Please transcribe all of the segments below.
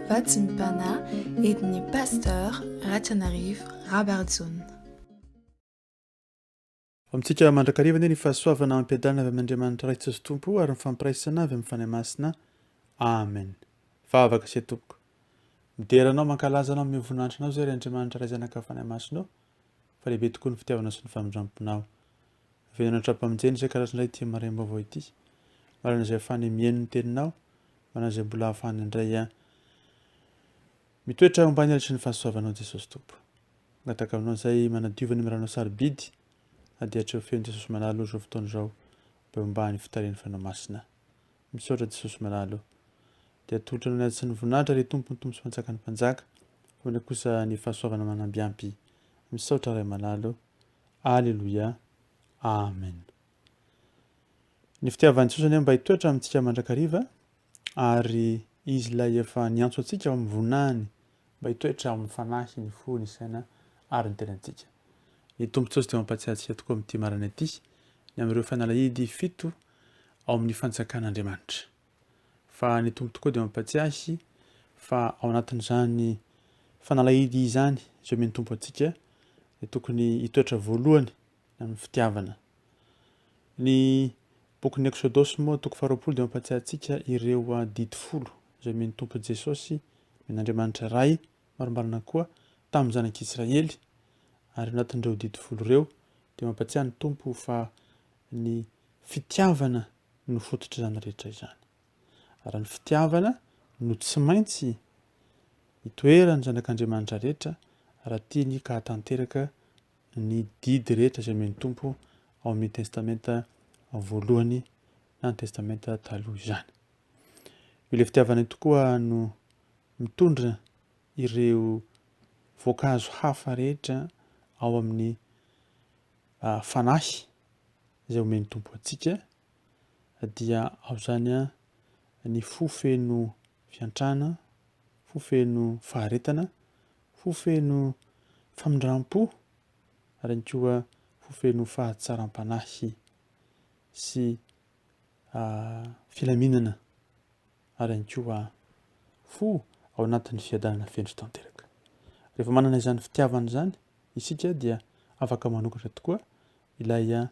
Vatsim-panahy entin'ny Pasteur Ratrianarivo Rabarijaona. Ho amintsika mandrakariva anie ny fahasoavana ampiadanana avy amin'Andriamanitra Ray Jesosy Tompo ary ny fampiraisana avy amin'ny Fanahy Masina. Amen. Vavaka sy tompoko. Midera anao, mankalaza anao, amin'ny voninahitra anao izay ry Andriamanitra Ray Zanaka Fanahy Masina ô, fa lehibe tokoa ny fitiavanao sy ny famindramponao. Velona tra-pamonjena izay ka raha indray ity maraim-baovao ity. Marina izay ahafahany mihaino ny teninao, marina izay mbola ahafahany indray mitoetra eo ambany alitry ny fahasoavanao Jesosy Tompo. Mangataka aminao izay manadiova ny miranao sarobidy na dia hatreo feno Jesosy Malala izao fotoana izao mba hombahan'ny fitarihan'ny Fanahy Masina. Misaotra Jesosy Malala o. Dia atolotra anao ny ady sy ny voninahitra ry Tompo ny Tompo sy Mpanjakan'ny Mpanjaka fa omena kosa ny fahasoavana manambiampy. Misaotra Ray Malala o. Aleloia. Amen. Ny fitiavan'i Jesosy anie mba hitoetra amintsika mandrakariva ary Izy ilay efa niantso antsika ao amin'ny voninahiny mba hitoetra ao amin'ny fanahy, ny fo, ny saina ary ny tenantsika. Ny Tompo Jesosy dia mampahatsiahy antsika tokoa amin'ity maraina ity ny amin'ireo fanalahidy fito ao amin'ny fanjakan'Andriamanitra. Fa ny Tompo tokoa dia mampahatsiahy fa ao anatin'izany fanalahidy izany izay omen'ny Tompo antsika dia tokony hitoetra voalohany ny amin'ny fitiavana. Ny bokin'ny Eksodosy moa toko faharoapolo dia mampahatsiahy antsika ireo didy folo izay omen'ny Tompo Jesosy, omen'Andriamanitra Ray, marimarina koa, tamin'ny zanak'Israely, ary anatin'ireo didy folo ireo dia mampahatsiahy ny Tompo fa ny fitiavana no fototr'izany rehetra izany. Ary ny fitiavana no tsy maintsy itoeran'ny zanak'Andriamanitra rehetra raha tiany ka hahatanteraka ny didy rehetra izay omen'ny Tompo ao amin'ny Testamenta voalohany na ny Testamenta taloha izany. Io ilay fitiavana io tokoa no mitondra ireo voankazo hafa rehetra ao amin'ny fanahy izay omen'ny Tompo antsika dia ao izany ny fo feno fiantrana, fo feno faharetana, Fo feno famindram-po ary ihany koa fo feno fahatsaram-panahy sy filaminana ary ihany koa fo ao anatin'ny fiadanana feno sy tanteraka. Rehefa manana izany fitiavana izany isika dia afaka manokatra tokoa ilay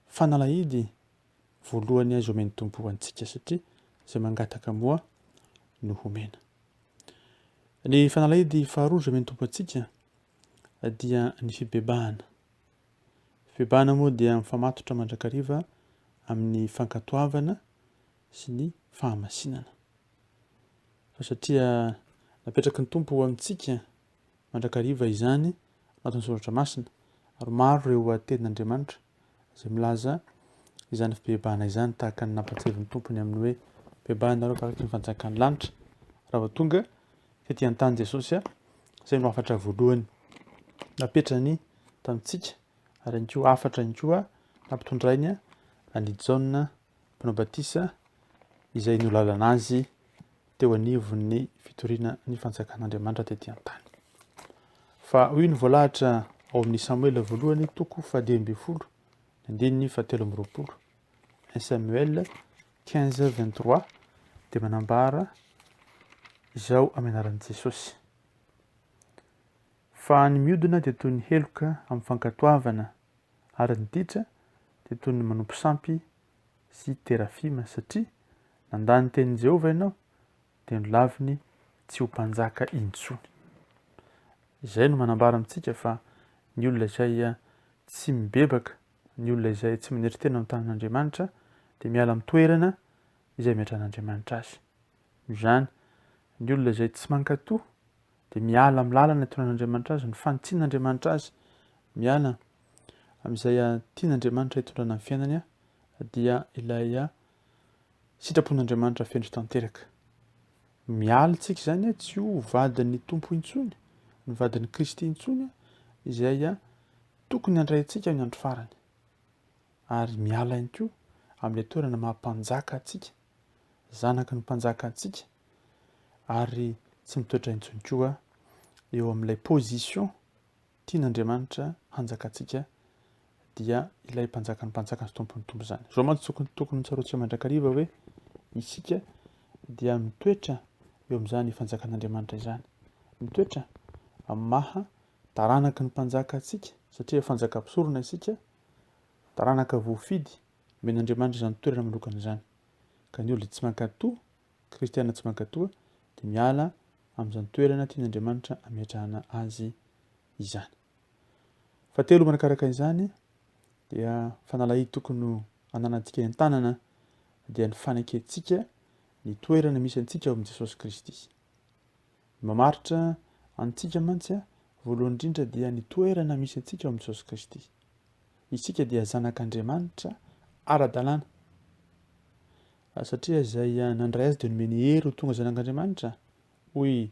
fanalahidy voalohany izay omen'ny Tompo ho antsika satria izay mangataka moa no homena. Ny fanalahidy faharoa izay omen'ny Tompo antsika dia ny fibebahana. Fibebahana moa dia mifamatotra mandrakariva amin'ny fankatoavana sy ny fahamasinana. Fa satria napetraky ny Tompo ho amintsika mandrakariva izany anatin'ny soratra masina ary maro ireo tenin'Andriamanitra izay milaza izany fibebahana izany tahaka ny nampatsiavin'ny Tompony amin'ny hoe bebaha nareo fa akaiky ny fanjakan'ny lanitra. Raha vao tonga tety an-tany Jesosy, izay no hafatra voalohany napetrany tamintsika ary ihany koa hafatra ihany koa nampitondrainy an'i Jaona mpanao batisa izay nolalana azy teo anivon'ny fitoriana ny fanjakan'Andriamanitra tety an-tany. Fa hoy ny voalahatra ao amin'ny Samoela voalohany toko fahadimy ambin'ny folo, ny andininy fahatelo amby roapolo. 1 Samuel 15 23 dia manambara izao amin'ny anaran'i Jesosy. Fa ny miodina dia toy ny heloka amin'ny fankatoavana ary ny ditra dia toy ny manompo sampy sy terafima satria nandà ny tenin'i Jehovah ianao dia nolaviny tsy ho mpanjaka intsony. Izay no manambara amintsika fa ny olona izay tsy mibebaka, ny olona izay tsy manetry tena amin'ny tanan'Andriamanitra dia miala amin'ny toerana izay ametran'Andriamanitra azy. Noho izany, ny olona izay tsy mankatò dia miala amin'ny lalana itondran'Andriamanitra azy, ny fanitsian'Andriamanitra azy, miala amin'izay tian'Andriamanitra hitondrana ny fiainany dia ilay sitrapon'Andriamanitra feno sy tanteraka. Miala tsika izany tsy ho vadin'ny Tompo intsony, ny vadin'i Kristy intsony izay tokony handray antsika amin'ny andro farany. Ary miala ihany koa amin'ilay toerana maha mpanjaka antsika, zanaky ny mpanjaka antsika, ary tsy mitoetra intsony koa eo amin'ilay position tian'Andriamanitra hanjakantsika dia ilay mpanjakan'ny mpanjaka sy tompon'ny tompo izany. Izao mantsy tokony tokony tsaroantsika mandrakariva hoe isika dia mitoetra eo amin'izany fanjakan'Andriamanitra izany. Mitoetra amin'ny maha taranaky ny mpanjaka antsika, satria fanjaka-mpisorona isika, taranaka voafidy, omen'Andriamanitra izany toerana manokana izany. Ka ny olona tsy mankatò, kristiana tsy mankatò, dia miala amin'izany toerana tian'Andriamanitra ametrahana azy izany. Fahatelo manakaraka izany dia fanalahidy tokony ho ananantsika entanana dia ny fanekentsika ny toerana misy antsika ao amin'i Jesosy Kristy. Ny mamaritra antsika mantsy voalohany indrindra dia ny toerana misy antsika ao amin'i Jesosy Kristy. Isika dia zanak'Andriamanitra ara-dalàna. Satria izay nandray azy dia nomeny hery ho tonga zanak'Andriamanitra, hoy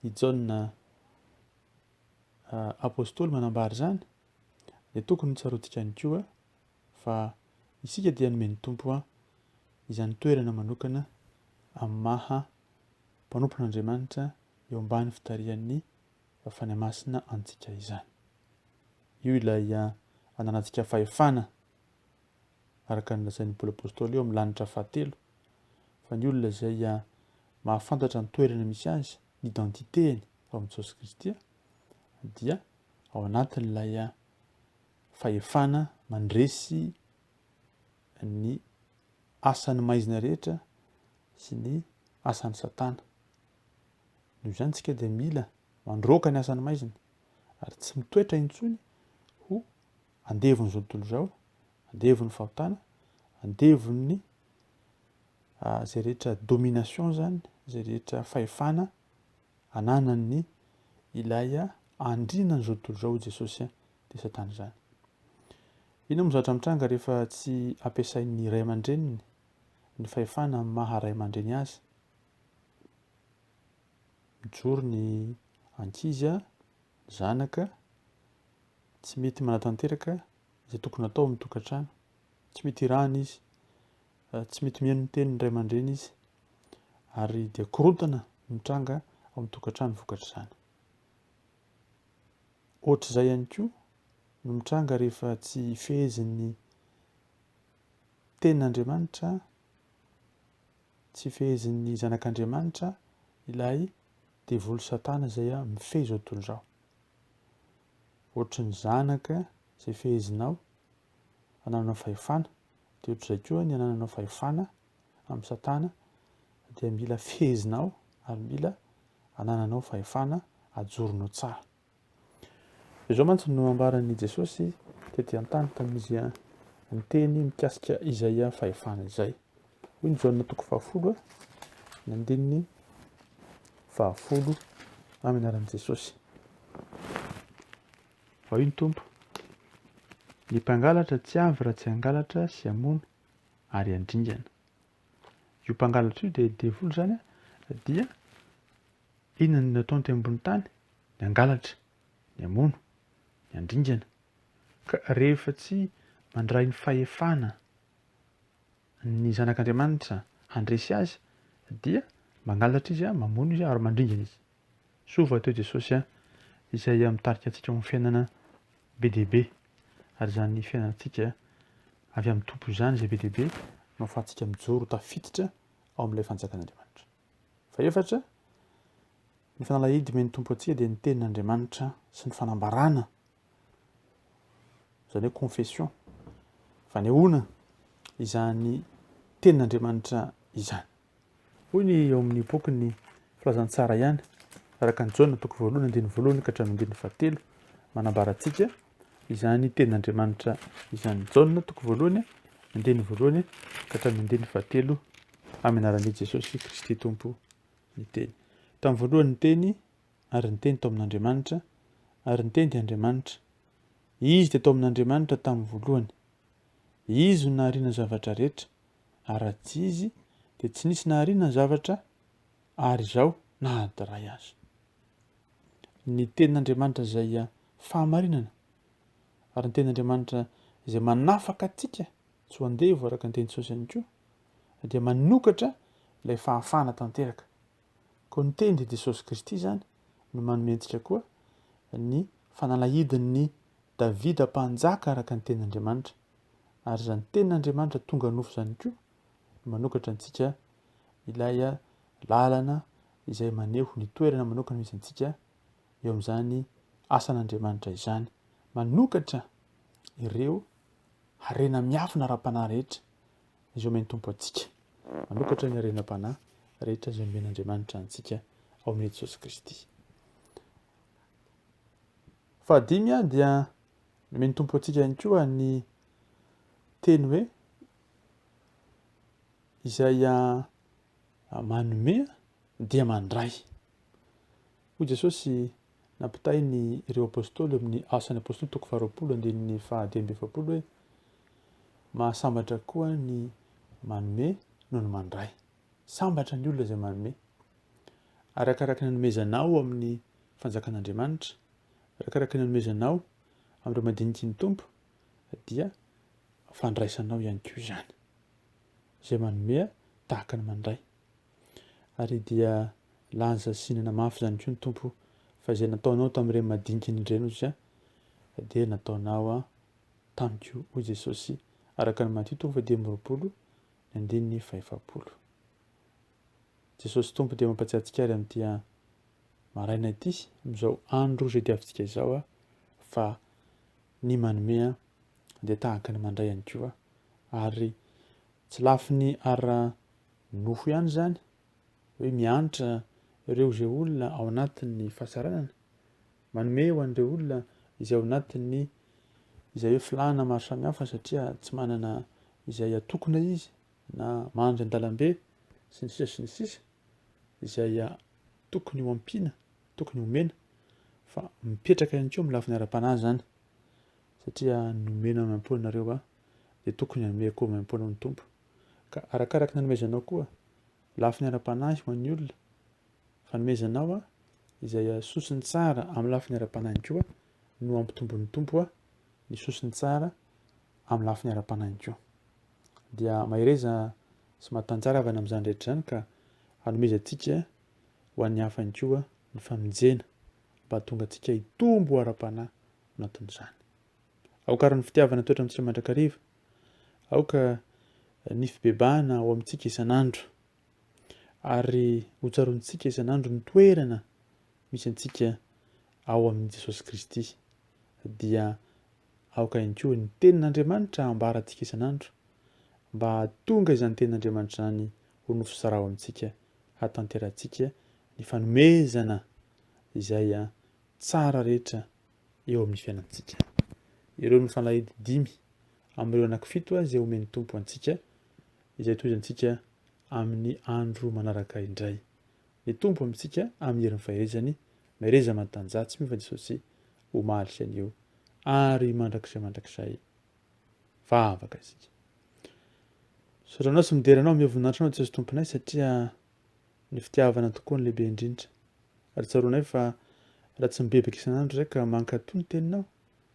i Jaona apostoly manambara izany, dia tokony ho tsaroantsika ihany koa fa isika dia nomen'ny Tompo izany toerana manokana amin'ny maha mpanompon'Andriamanitra eo ambany fitarihan'ny Fanahy Masina antsika izany. Io ilay ananantsika fahefana araka ny lazain'i Paoly Apostoly eo amin'ny lanitra fahatelo fa ny olona izay mahafantatra ny toerana misy azy, ny identité-ny ao amin'i Jesosy Kristy dia ao anatin'ilay fahefana mandresy ny asan'ny maizina rehetra sy ny asan'i Satana. Noho izany tsika dia mila mandroaka ny asan'ny maizina ary tsy mitoetra intsony ho andevon'izao tontolo izao, andevon'ny fahotana, andevon'ny izay rehetra domination izany, izay rehetra fahefana ananan'ny ilay andrinan'izao tontolo izao hoy Jesosy dia Satana izany. Inona moa zavatra mitranga rehefa tsy ampiasain'ny ray aman-dreniny ny fahefana amin'ny maha ray aman-dreny azy? Mijoro ny ankizy, ny zanaka, tsy mety manatanteraka izay tokony atao amin'ny tokantrano, tsy mety irahana izy, tsy mety mihaino ny tenin'ny ray aman-dreny izy ary dia korontana no mitranga ao amin'ny tokantrano vokatr'izany. Ohatr'izay ihany koa no mitranga rehefa tsy fehezin'ny tenin'Andriamanitra, tsy fehezin'ny zanak'Andriamanitra ilay devoly satana izay mifehy izao tontolo izao. Ohatry ny zanaka izay fehezinao, anananao fahefana, dia ohatr'izay koa ny anananao fahefana amin'i satana dia mila fehezinao ary mila anananao fahefana ajoronao tsara. Izao mantsy no ambaran'i Jesosy tety an-tany tamin'izy niteny mikasika izay fahefana izay. Hoy ny Jaona toko fahafolo, ny andininy fahafolo amin'ny anaran'i Jesosy. Fa hoy ny Tompo, ny mpangalatra tsy avy raha tsy hangalatra sy hamono ary handringana. Io mpangalatra io dia devoly izany dia inona no nataony teo ambony tany? Ny hangalatra, ny hamono, ny handringana. Ka rehefa tsy mandray ny fahefana ny zanak'Andriamanitra handresy azy dia mangalatra izy, mamono izy ary mandringana izy. Soa fa teo Jesosy izay mitarika antsika ho amin'ny fiainana be dia be. Ary izany fiainantsika avy amin'ny Tompo izany izay be dia be no ahafahantsika mijoro tafiditra ao amin'ilay fanjakan'Andriamanitra. Fahefatra, ny fanalahidy omen'ny Tompo antsika dia ny tenin'Andriamanitra sy ny fanambarana, izany hoe confession, fanehoana izany tenin'Andriamanitra izany. Hoy ny ao amin'ny bokin'ny Filazantsara ihany, araka an'i Jaona toko voalohany andininy voalohany ka hatramin'ny andininy fahatelo, manambara antsika izany tenin'Andriamanitra izany. Jaona toko voalohany andininy voalohany ka hatramin'ny andininy fahatelo, amin'ny anaran'i Jesosy Kristy Tompo ny teny. Tamin'ny voalohany ny teny, ary ny teny tao amin'Andriamanitra, ary ny teny dia Andriamanitra. Izy dia tao amin'Andriamanitra tamin'ny voalohany. Izy no nahariana ny zavatra rehetra, ary raha tsy izy dia tsy nisy nahariana ny zavatra ary izao na ady iray aza. Ny tenin'Andriamanitra izay fahamarinana ary ny tenin'Andriamanitra izay manafaka antsika tsy ho andevo araka ny teny Jesosy ihany koa dia manokatra ilay fahafahana tanteraka. Koa ny teny dia Jesosy Kristy izany no manome antsika koa ny fanalahidin'ny Davida mpanjaka araka ny tenin'Andriamanitra. Ary izany tenin'Andriamanitra tonga nofo izany koa no manokatra antsika ilay lalana izay maneho ny toerana manokana misy antsika eo amin'izany asan'Andriamanitra izany. Manokatra ireo harena miafina ara-panahy rehetra izay omen'ny Tompo antsika. Manokatra ny harenam-panahy rehetra izay omen'Andriamanitra antsika ao amin'i Jesosy Kristy. Fahadimy dia nomen'ny Tompo antsika ihany koa ny teny hoe izay manome dia mandray. Hoy Jesosy nampitainy ireo apostoly amin'ny Asan'ny Apostoly toko faharoapolo andininy faha-45 hoe mahasambatra koa ny manome noho ny mandray. Sambatra ny olona izay manome. Arakaraka ny anomezanao amin'ny fanjakan'Andriamanitra, arakaraka ny anomezanao amin'ireo madiniky ny Tompo dia fandraisanao ihany koa izany. Izay manome tahaka ny mandray. Ary dia laza sy nanamafy izany koa ny Tompo fa izay nataonao tamin'ireny madinika ireny ozy dia nataonao tamiko hoy Jesosy araka ny Matio toko faha-25 ny andininy fahefapolo. Jesosy Tompo dia mampatsiahy antsika ary amin'ity maraina ity, amin'izao andro izay diavintsika izao fa ny manome dia tahaka ny mandray ihany koa ary tsy lafiny ara nofo ihany izany hoe miantra ireo izay olona ao anatin'ny fahasaranana, manome ho an'ireo olona izay ao anatin'ny izay hoe filàna maro samihafa satria tsy manana izay atokona izy na mandry an-dalambe sy ny sisa sy ny sisa izay tokony ho ampiana, tokony homena fa mipetraka ihany koa amin'ny lafiny ara-panahy izany satria nomena maimaimpoana nareo aho dia tokony hanome koa maimaimpoana ny Tompo. Ka arakaraka ny anomezanao koa lafiny ara-panahy ho an'ny olona, fanomezanao a, izay sosony tsara amin'ny lafiny ara-panahiny koa no ampitombon'ny Tompo a, ny sosony tsara amin'ny lafiny ara-panahiny koa. Dia mahereza sy mahatanjara havana amin'izany rehetra izany ka hanomezantsika ho an'ny hafa ihany koa ny famonjena mba hahatonga antsika hitombo ara-panahy anatin'izany. Aoka ary ny fitiavana hitoetra amintsika mandrakariva. Aoka ny fibebahana ao amintsika isan'andro. Ary hotsaroantsika isan'andro ny toerana misy antsika ao amin'i Jesosy Kristy. Dia aoka ihany koa ny tenin'Andriamanitra hambarantsika isan'andro mba hahatonga izany tenin'Andriamanitra izany ho nofo sy ra ao amintsika hahatanterahantsika ny fanomezana izay tsara rehetra eo amin'ny fiainantsika. Ireo no fanalahidy dimy amin'ireo anankifito izay omen'ny Tompo antsika, izay tohizantsika amin'ny andro manaraka indray. Ny Tompo amintsika amin'ny herin'ny faherezany, mahereza matanjaha tsy miova Jesosy omaly sy anio ary mandrakizay mandrakizay. Vavaka isika. Misaotra anao sy midera anao amin'ny voninahitranao Jesosy Tomponay satria ny fitiavana tokoa no lehibe indrindra. Ary tsaroanay fa raha tsy mibebaka isan'andro izahay ka mankatò ny teninao,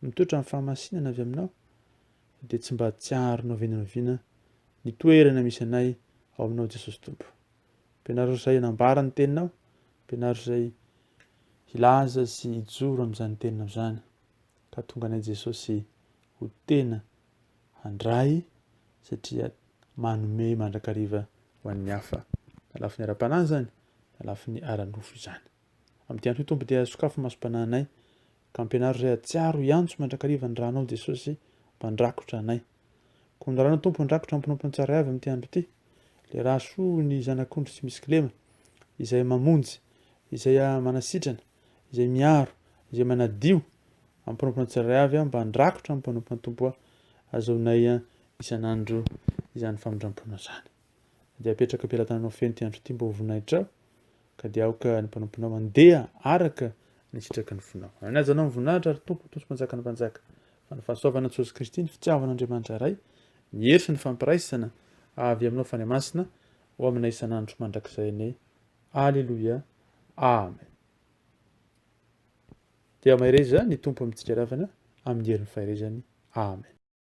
mitoetra amin'ny fahamasinana avy aminao, dia tsy mba tsiaro na oviana na oviana ny toerana misy anay ao aminao Jesosy Tompo. Ampianaro izay hanambara ny teninao, ampianaro izay hilaza sy hijoro amin'izany teninao izany, ka tonga anay Jesosy ho tena handray satria manome mandrakariva ho an'ny hafa, na lafiny ara-panahy izany, na lafiny ara-nofo izany. Amin'ity andro ity Tompo dia sokafy ny masom-panahinay ka ampianaro izay hahatsiaro hiantso mandrakariva ny ranao Jesosy mpandrakotra anay. Koa ny ranao Tompo handrakotra ny mpanompon'ny tsirairay avy amin'ity andro ity. Ilay ra soa ny zanak'ondry tsy misy kilema, izay mamonjy, izay manasitrana, izay miaro, izay manadio amin'ny mpanomponao tsirairay avy mba handrakotra ny mpanomponao Tompo azahoanay isan'andro izany famindram-ponao izany. Dia apetraka am-pelatananao feno ity andro ity mba ho voninahitrao, ka dia aoka ny mpanomponao handeha araka ny sitraky ny fonao. Hanaja anao ny voninahitra ry Tompo, Tompo sy Mpanjakan'ny mpanjaka. Fa ny fahasoavana Jesosy Kristy, ny fitiavan'Andriamanitra Ray, ny hery sy ny fampiraisana avy aminao Fanahy Masina, ho aminay isan'andro mandrakizay anie. Aleloia. Amen. Dia mahereza ny Tompo amintsika ravana amin'ny herin'ny faherezany. Amen.